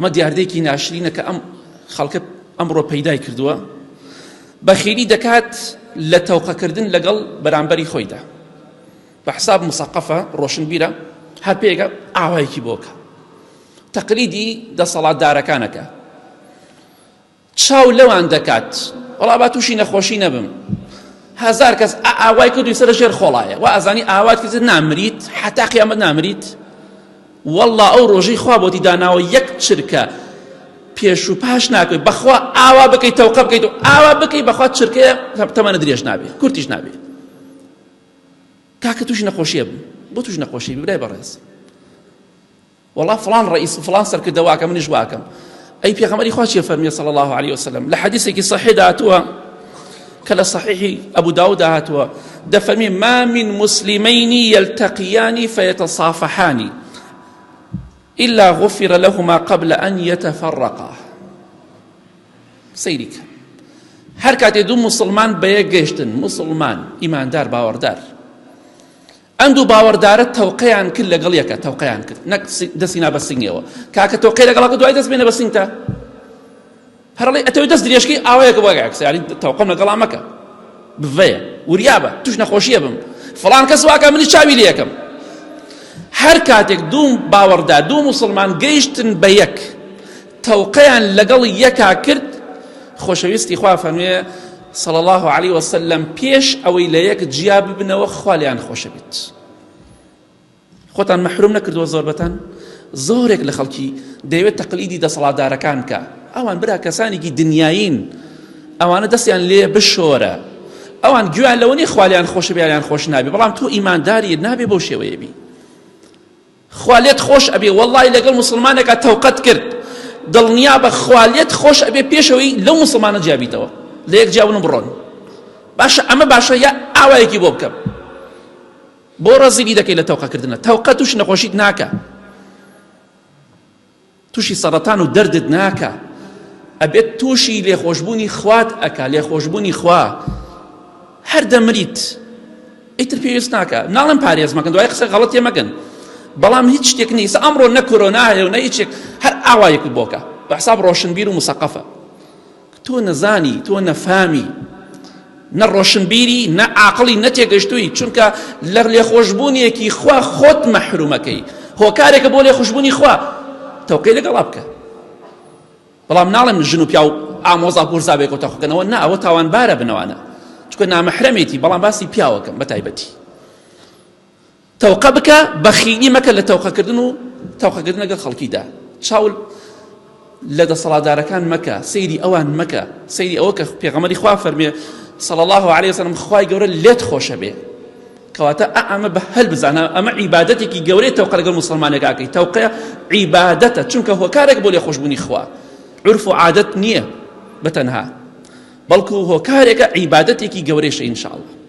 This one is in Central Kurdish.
ئەمە دیاردەیەکی ناشرینە کە ئەم خەڵکە ئەمڕۆ پەیدای کردووە بەخیلی دەکات لە تەوقەکردن لەگەڵ بەرامبەری خۆیدا بە حساب مسەقەفە ڕۆشنبیرە هەر پێگە ئاوایەکی بۆکە تەقلیدی دەسەڵاتدارەکانەکە چاو لەوان دەکات وەڵا با تووشی نەخۆشی نەبم هەزار کەس ئاوای کردوی سەر ژێر خۆڵایە وا ئەزانی ئاوات کرد نامریت حتا قیامەت نامریت والله ئەو ڕۆژەی خوا بۆتی داناوە یەک چرکە پێش و پاش ناکەی بەخوا ئاوا بکەی تەوقە بکەیت و ئاوا بکەی بەخوا چرکەیە تەمەنە درێژ نابێ کورتیش نابێ کاکە تووشی نەخۆشیە بم بۆ تووش نەخۆشی برای بەڕێز وەڵا فڵان ڕئیس و فڵان سەرکردە واکە منیش واکەم ئەی پێغەمبەری خوا چیە فەرمیە صلی الله علیه وسلم لە حەدیثێکی صحیح هاتووە کە لە صحیحی ئەبو داود هاتووە دەفەرمی ما من مسلمین یلتقیان فیتصافحان إلا غفر لهما قبل أن يتفرقا سەیری کە هەر کاتێ دوو مسلمان بە یەک گەشتن مسلمان ئیماندار باوەڕدار ئەم دوو باوەڕدارە تەوقەیان کرد لەگەڵ یەکە تەوقەیان کرد نەک دەستی نا بە سنگیەوە کاکە تەوقەی لەگەڵ کرد دوای دەست بێنە بە سنگتا هەرڵی ئەتەوێ دەست درێژکەی ئاوایەکە بۆ عکس یعنی تەوقەم لەگەڵا مەکە بڤەیە وریابە توش نەخۆشیە بم فڵان کەس واکە منی چاوی لێ یەکەم هەر کاتێک دوو باوەڕدار دوو مسلمان گەیشتن بە یەک تەوقەیان لەگەڵ یەکا کرد خۆشەویستی خوا فەرموێ صلی اللە علیە وسلم پێش ئەوەی لە یەک جیا ببنەوە خوا لێیان خۆشەبێت خۆتان مەحروم نەکردووە زۆربەتان زۆرێک لە خەڵکی دەیەوێت تەقلیدی دەسەڵاتدارەکان بکە ئەوان برا کەسانێکی دنیایین ئەوانە دەستیان لێ بشۆرە ئەوان گویان لەوە نیە خوالیان خۆشە بیالیان خۆش نابێ بەڵام تۆ ئیمانداری نابێ بەو شێوەیە بی خوا لێت خۆش ئەبێ وەڵڵاهی لەگەڵ موسڵمانێکا تەوقەت کرد دڵنیابە خوا لێت خۆش ئەبێ پێشەوەی لەو موسڵمانە جیابیتەوە لە یەک جیابن و بڕۆن باشە ئەمە باشە یا ئاوایەکی بۆ بکەم بۆ ڕەزیلی دەکەی لە تەوقەکردنە تەوقە توش نەخۆشیت ناکە تووشی سەڕەتان و دەردت ناکا ئەبێت تووشی لێخۆشبوونی خوات ئەکا لێخۆشبوونی خوا هەر دەمریت ئیتر پێویست ناکە ناڵم پارێز مەکەن دوای قسە غەڵەت تێ مەکەن بەڵام هیچ شتێک نییە ئەمڕۆ نە کۆرۆنا هەیە و نە هیچێک هەر ئاوایەک بۆکە بە حساب ڕۆشنبیر و مسەقەفە تۆ نەزانی تۆ نەفامی نە ڕۆشنبیری نە عاقڵی نە تێگەشتووی چونکە لە لێخۆشبوونێکی خوا خۆت مەحرومەکەی هۆکارێکە بۆ لێخۆشبوونی خوا تەوقەی لەگەڵا بکە بەڵام ناڵێم ژن و پیاو ئامۆزا پورزا بێکەوە تەخۆکەنەوە نا ئەوە تاوانبارە بنەوانە چونکە نامەحرەمێتی بەڵام باسی پیاوەکەم بە تایبەتی تەوقە بکە بەخیلی مەکە لە تەوقەکردن و تەوقەکردن لەگەڵ خەڵکیدا چاو لە دەسەڵاتدارەکان مەکە سەیری ئەوان مەکە سەیری ئەوە کە پێغەمبەری خوا فەرمێ صلی الله علیه وسلم خوای گەورە لێت خۆشە بێ کەواتە ئەمە بە هەل بزانە ئەمە عیبادەتێکی گەورەی تەوقە لەگەڵ مسلمانێکاکەی تەوقە عیبادەتە چونکە هۆکارێک بۆ لێخۆشبوونی خوا عرف و عادەت نییە بە تەنها بەڵکو هۆکارێکە عیبادەتێکی گەورەیشە ئینشاءاللە.